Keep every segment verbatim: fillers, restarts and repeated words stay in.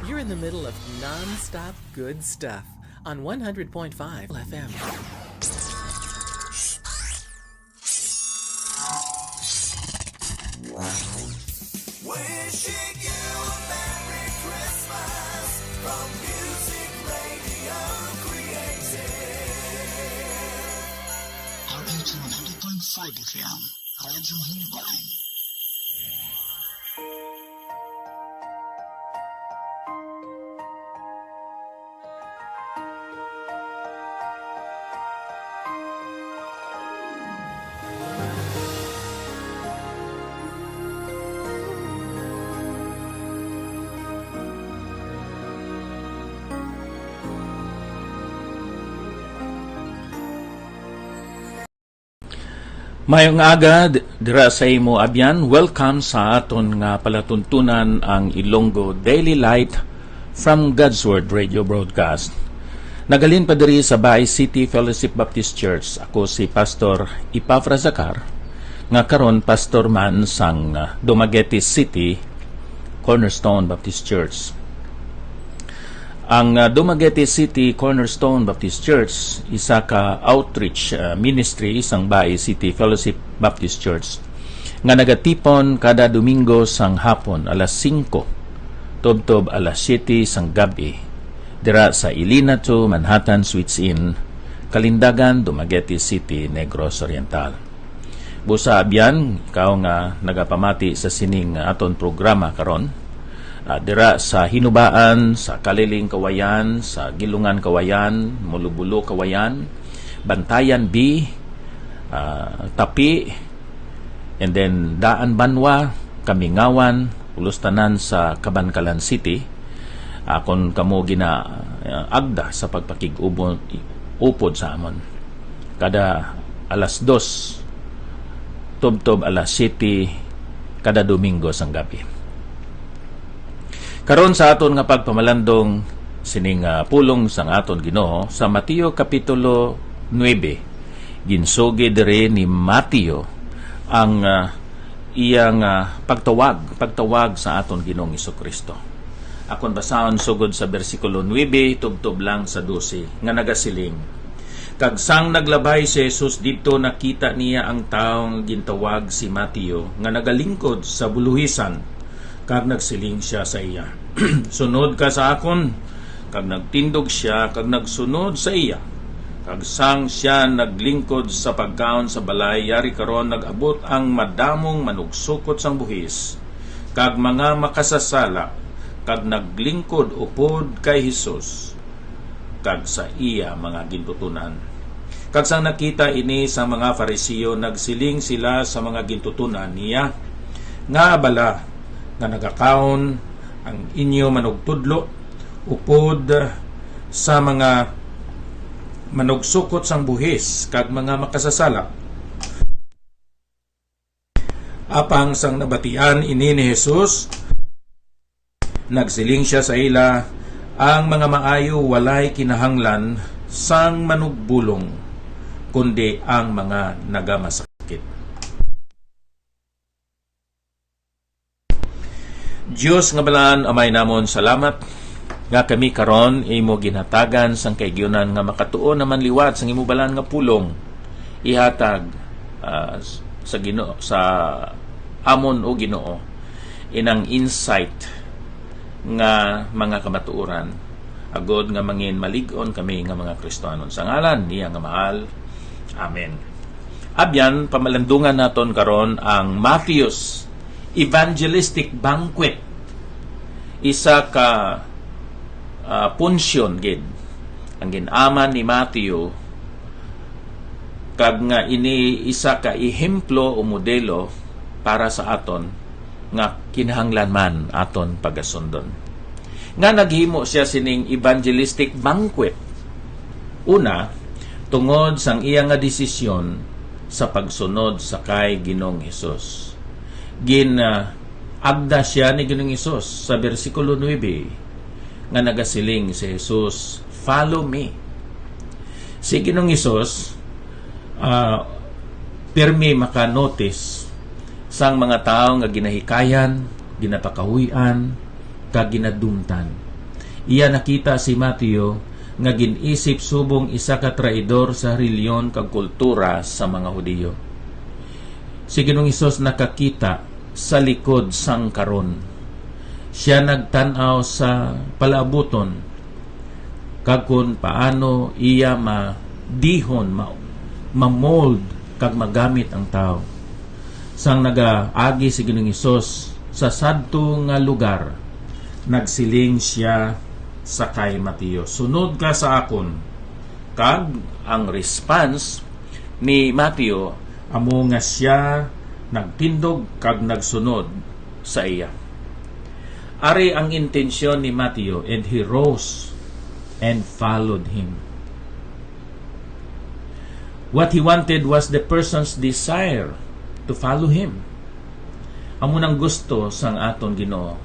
You're in the middle of non-stop good stuff on one hundred point five F M. Wishing you a Merry Christmas from Music Radio Creative. R H one hundred point five F M, Radyo Hinubaran. Mayong aga d-, dira sa imo abyan. Welcome sa aton nga palatuntunan, ang Ilonggo Daily Light from God's Word Radio Broadcast. Naghalin pa diri sa Bay City Fellowship Baptist Church, ako si Pastor Epafra Zacar, nga karon pastor man sang, ah, Dumaguete City Cornerstone Baptist Church. Ang, ah, Dumaguete City Cornerstone Baptist Church, isa ka outreach, ah, ministry sang Bay City Fellowship Baptist Church, nga nagatipon kada Domingo sang hapon, alas singko tubtob alas siyete sang gab-i, dira sa Ilina Two Manhattan Suites Inn, Kalindagan, Dumaguete City, Negros Oriental. Busa, abyan, ikaw nga nagapamati sa sining aton programa karon, ah, dira sa Hinubaan, sa Kaliling Kawayan, sa Gilungan Kawayan, Mulubulo Kawayan, Bantayan B, ah, Tapi, and then Daan Banwa, Kamingawan, pulos tanan sa Kabankalan City, akon kamo ginaagda sa pagpakig-upod sa amon kada alas dos tubtob alas siyete kada Domingo sang gab-i. Karon sa aton nga pagpamalandong sining, ah, pulong sang aton Ginoo sa Mateo Kapitulo nuebe, ginsugid diri ni Mateo ang, ah, iyang, ah, pagtawag, pagtawag sa aton Ginoong Jesu-Cristo. Akon basahon sugod sa bersikulo nuebe tubtob lang sa dose, nga nagasiling, "Kag sang naglabay si Jesus didto, nakita niya ang tawo nga gintawag si Mateo nga nagalingkod sa buluhisan, kag nagsiling sia sa iya, 'Sunod ka sa akon.' Kag nagtindog sia kag nagsunod sa iya. Kag sang sia naglingkod sa pagkaon sa balay, yari karon nag-abot ang madamong manugsukot sang buhis kag mga makasasala, kag naglingkod upod kay Jesus kag sa iya mga gintuton-an. Kag sang nakita ini sang mga Fariseo, nagsiling sila sa mga gintuton-an niya, 'Ngaa bala nga nagakaon ang inyo manugtudlo upod sa mga manugsukot sang buhis kag mga makasasala?' Apang sang nabatian ini ni Jesus, nagsiling sia sa ila, 'Ang mga maayo walay kinahanglan sang manugbulong, kundi ang mga nagamasakit.'" Dios nga balaan, Amay namon, salamat nga kami karon imo ginhatagan sang kaigyonan nga makatuon naman liwat sang imo balaan nga pulong. Ihatag, ah, sa Ginoo, sa amon, O Ginoo, inang insight nga mga kamatuoran, agod nga mangin malig-on kami nga mga Kristiyanon. Sa ngalan niya nga mahal. Amen. Abyan, pamalandungan naton karon ang Matthew's Evangelistic Banquet. Isa ka, ah, punsyon gid ang gin-aman ni Matthew, kag nga ini isa ka ehemplo o modelo para sa aton nga kinahanglan man aton pagasundon. Nga naghimo sia sining evangelistic banquet? Una, tungod sang iya nga desisyon sa pagsunod sa kay Ginoong Hesus. Gin, ah, agda sia ni Ginoong Hesus sa bersikulo nuebe nga nagasiling si Jesus, "Follow me." Si Ginoong Hesus, ah, pirmi maka-notice sang mga tawo nga ginahikayan, ginapakahuy-an, kag ginadumtan. Iya nakita si Mateo nga gin-isip subong isa ka traidor sa relihiyon kag kultura sa mga Hudiyo. Si Ginoong Hesus nakakita sa likod sang karon. Siya nagtan-aw sa palaabuton kag kon paano iya madihon, ma-, ma-mold kag magamit ang tawo. Sang nagaagi si Ginoong Hesus sa sadto nga lugar, nagsiling sia sa kay Mateo, "Sunod ka sa akon." Kag ang response ni Mateo amo nga sia nagtindog kag nagsunod sa iya. Ari ang intensyon ni Mateo, "And he rose and followed him." What he wanted was the person's desire to follow him. Amo nang gusto sang aton Ginoo,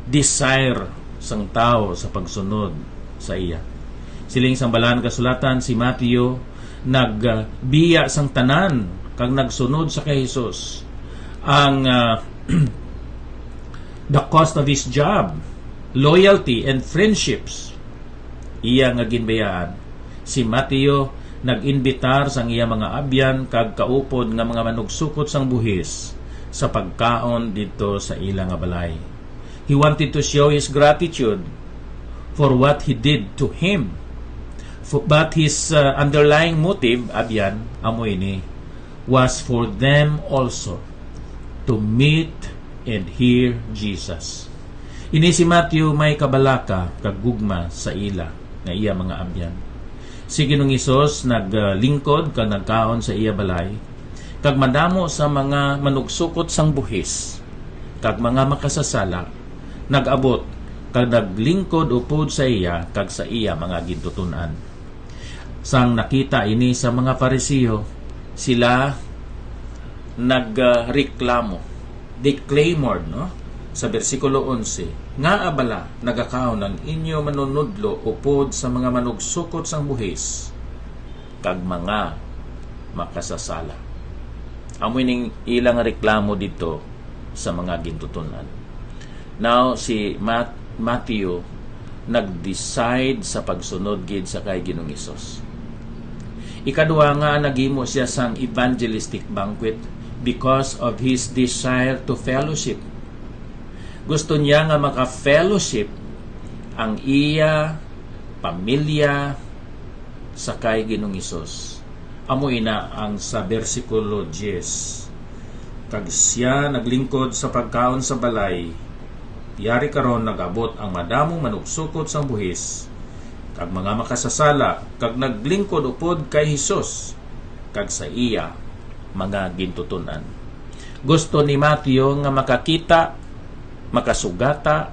desire sang tawo sa pagsunod sa iya. Siling sang Balaan Kasulatan, si Mateo nagbiya sang tanan kag nagsunod sa kay Jesus. Ang, ah, the cost of his job, loyalty, and friendships, iya nga ginbayaan. Si Mateo nag-inbitar sang iya mga abyan kag kaupod nga mga manugsukot sang buhis sa pagkaon didto sa ila nga balay. He wanted to show his gratitude for what he did to him. F-, but his, uh, underlying motive, abyan, amo ini, was for them also to meet and hear Jesus. Ini si Mateo may kabalaka kag gugma sa ila nga iya mga abyan. Si Ginoong Hesus naglingkod kag nagkaon sa iya balay, kag madamo sa mga manugsukot sang buhis kag mga makasasala nag-abot kag naglingkod upod sa iya kag sa iya mga gintuton-an. Sang nakita ini sa mga Fariseo, sila nagreklamo. They clamored, no? Sa bersikulo onse, "Ngaa bala nagakaon ang inyo manunudlo upod sa mga manugsukot sang buhis kag mga makasasala?" Amo ining ilang reklamo didto sa mga gintuton-an. Now, si Mat-, Matthew nag-decide sa pagsunod gid sa kay Ginoong Hesus. Ikadua nga naghimo siya sang evangelistic banquet because of his desire to fellowship. Gusto niya nga maka-fellowship ang iya pamilya sa kay Ginoong Hesus. Amo ina ang sa bersikulo diyes, "Kag sia naglingkod sa pagkaon sa balay. Yari karon nag-abot ang madamong manugsukot sang buhis kag mga makasasala, kag naglingkod upod kay Jesus kag sa iya mga gintuton-an." Gusto ni Mateo nga makakita, makasugata,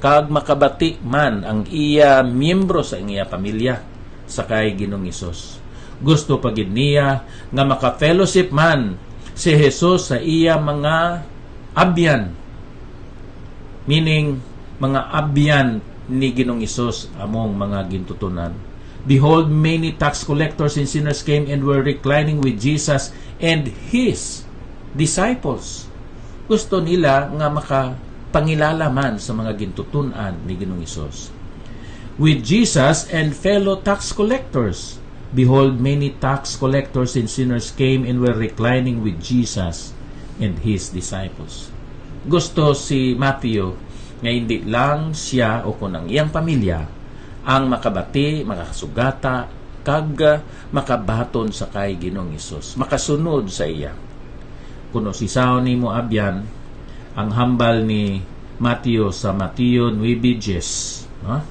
kag makabati man ang iya miyembro sa iya pamilya sa kay Ginoong Hesus. Gusto pa gid niya nga maka-fellowship man si Jesus sa iya mga abyan, meaning mga abyan ni Ginoong Hesus among mga gintutunan. "Behold, many tax collectors and sinners came and were reclining with Jesus and his disciples." Gusto nila nga makapangilala man sa mga gintutunan ni Ginoong Hesus. "With Jesus and fellow tax collectors. Behold, many tax collectors and sinners came and were reclining with Jesus and his disciples." Gusto si Mateo nga hindi lang siya o kon ang iyang pamilya ang makabati, makasugata, kag, ah, makabaton sa kay Ginoong Hesus, makasunod sa iya. Kuno si saon nimo abyan ang hambal ni Mateo sa Mateo nuebe diyes, no?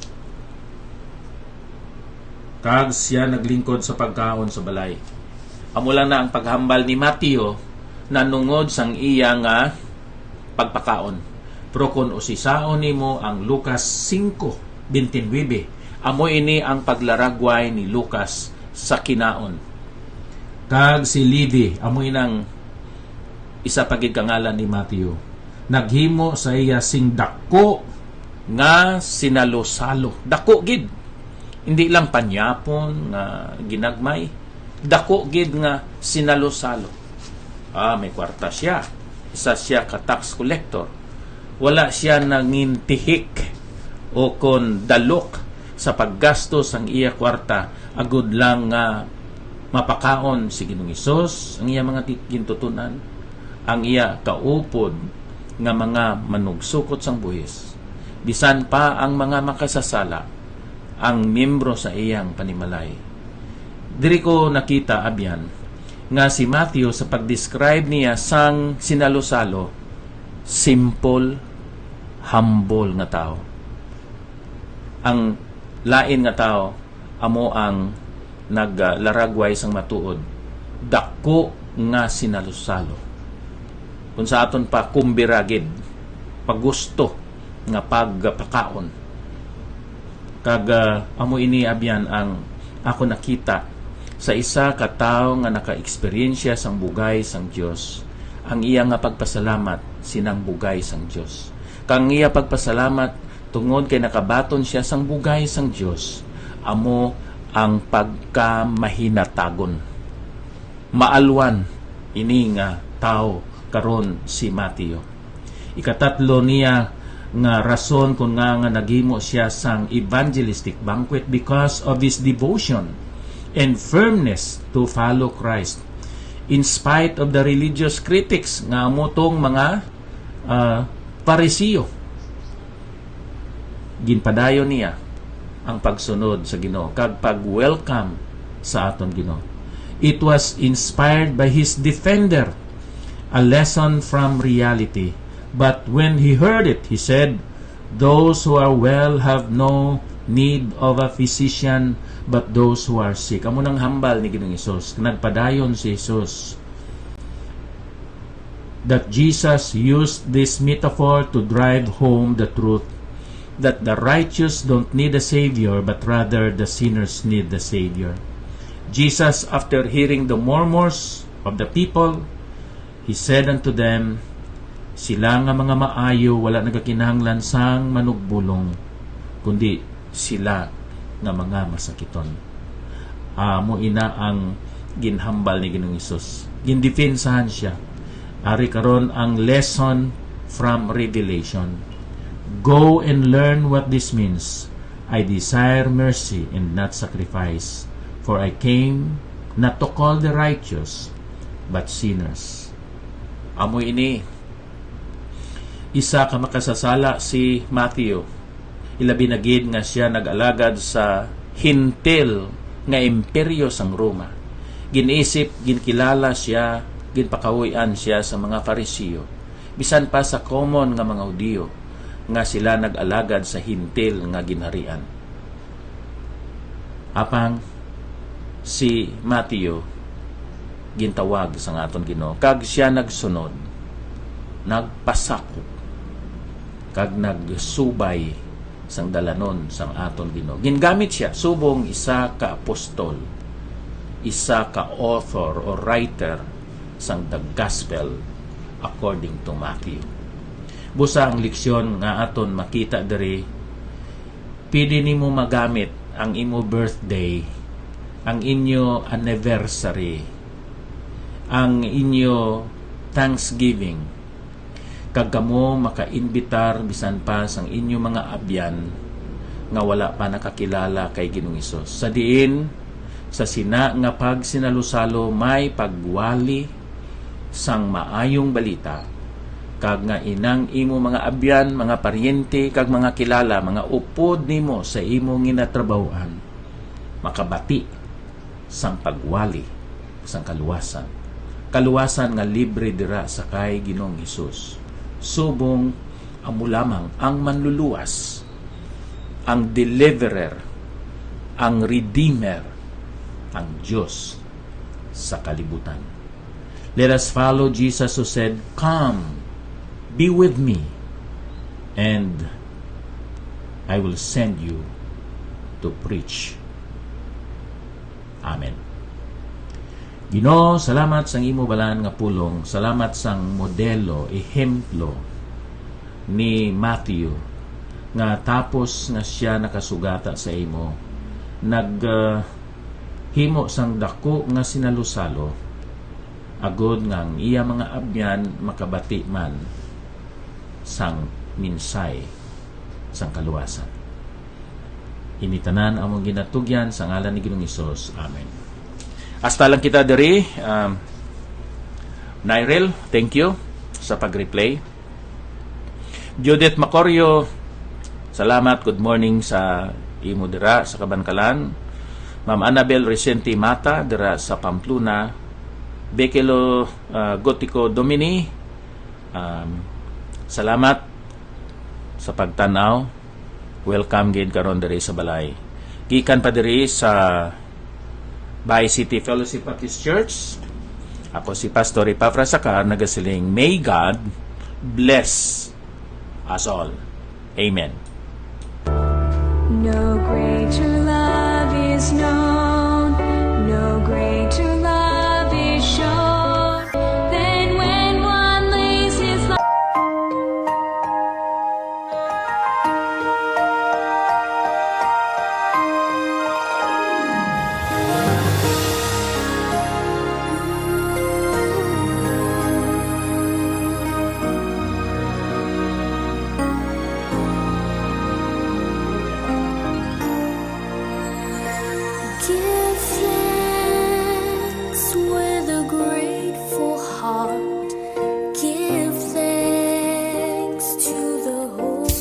"Kag sia naglingkod sa pagkaon sa balay." Amo lang na ang paghambal ni Mateo nanungod sang iya nga pagpakaon. Pero kun usisaon nimo ang Lucas singko bente nuebe, amo ini ang paglaragway ni Lucas sa kinaon. "Kag si Levi," amo inang isa pa gid ka ngalan ni Mateo, "naghimo sa iya sing dako nga sinalo-salo." Dako gid. Hindi lang panyapon nga ginagmay. Dako gid nga sinalo-salo. Ah, may kwarta siya. Isa siya ka tax collector. Wala siya nangintihik o kon dalok sa paggastos sang iya kwarta agud lang nga mapakaon si Ginoong Hesus ang iya mga ti-, gintutunan, ang iya kaupod nga mga manugsukot sang buhis, bisan pa ang mga makasasala, ang miyembro sa iyang panimalay. Diri ko nakita, abyan, nga si Matthew sa pag-describe niya sang sinalo-salo, simple, humble nga tawo. Ang lain nga tawo amo ang naglaragway sang matuod, dako nga sinalo-salo. Kung sa aton pa, kumbira gid, pagusto nga pagpakaon. Kag, ah, amo ini, abyan, ang ako nakita sa isa ka tawo nga naka-eksperyensya sang bugay sang Dios, ang iya nga pagpasalamat sinang bugay sang Dios. Kang iya pagpasalamat tungod kay nakabaton siya sang bugay sang Dios, amo ang pagkamahinatagon. Maalwan ini nga tawo karon si Mateo. Ikatatlo niya nga rason kon nga, nga naghimo siya sang evangelistic banquet, because of his devotion and firmness to follow Christ in spite of the religious critics nga amo tong mga, ah, Pariseo. Ginpadayon niya ang pagsunod sa Ginoo kag pag-welcome sa aton Ginoo. It was inspired by his defender, a lesson from reality. But when he heard it, he said, "Those who are well have no need of a physician, but those who are sick." Amo nang hambal ni Ginoong Hesus. Nagpadayon si Jesus that Jesus used this metaphor to drive home the truth that the righteous don't need a savior, but rather the sinners need the savior. Jesus, after hearing the murmurs of the people, he said unto them, "Sila nga mga maayo wala nagakinahanglan sang manugbulong, kundi sila nga mga masakiton." Amo ina ang ginhambal ni Ginoong Hesus. Gindepensahan siya. Ari karon ang lesson from Revelation. "Go and learn what this means. I desire mercy and not sacrifice, for I came not to call the righteous, but sinners." Amo ini, isa ka makasasala si Mateo, ilabi na gid nga sia nag-alagad sa Hentil nga imperyo sang Roma. Ginisip, ginkilala sia, ginpakahuy-an sia sa mga Fariseo, bisan pa sa common nga mga Hudiyo, nga sila nag-alagad sa Hentil nga ginharian. Apang si Mateo gintawag sang aton Ginoo, kag sia nagsunod, nagpasakop, kag nagsubay sang dalanon sang aton Ginoo. Gingamit sia subong isa ka apostol, isa ka author or writer sang the Gospel according to Matthew. Busa ang leksyon nga aton makita diri, pwede nimo magamit ang imo birthday, ang inyo anniversary, ang inyo Thanksgiving, kag kamo makainbitar bisan pa sang inyo mga abyan nga wala pa nakakilala kay Ginoong Hesus. Sa diin, sa sina nga pagsinalosalo may pagwali sang maayong balita, kag nga inang imo mga abyan, mga paryente, kag mga kilala, mga upod nimo sa imo ginatrabahoan, makabati sang pagwali sang kaluwasan. Kaluwasan nga libre dira sa kay Ginoong Hesus. Subong amo lamang ang Manluluwas, ang Deliverer, ang Redeemer, ang Dios sa kalibutan. Let us follow Jesus who said, "Come, be with me, and I will send you to preach." Amen. Ginoo, salamat sang imo balaan nga pulong, salamat sang modelo, ehemplo ni Matthew, nga tapos nga sia nakasugata sa imo, nag, ah, himo sang dako nga sinalosalo, agod nga ang iya mga abyan makabati man sang minsay sang kaluwasan. Ini tanan among ginatugyan sa ngalan ni Ginoong Hesus. Amen. Hasta lang kita diri, um, Nyril, thank you sa pag-replay. Judith Macorio, salamat. Good morning sa imo dira sa Kabankalan. Ma'am Annabel Recente Mata dira sa Pamplona. Bekelo, uh, Gotico Domini, um, salamat sa pagtan-aw. Welcome gid karon diri sa balay. Gikan pa diri sa Bay City Fellowship Baptist Church, ako si Pastor Epafras Sacar, nagasiling, "May God bless us all." Amen. No greater love is known, no greater love is shown than when one lays his life. Give thanks with a grateful heart. Give thanks to the Holy.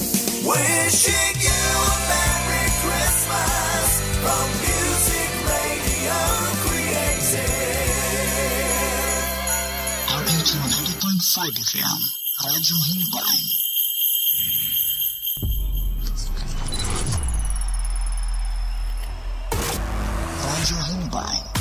Wishing you a Merry Christmas from Music Radio Creative. R H one hundred point five F M, Radyo Himbay. Radyo Himbay.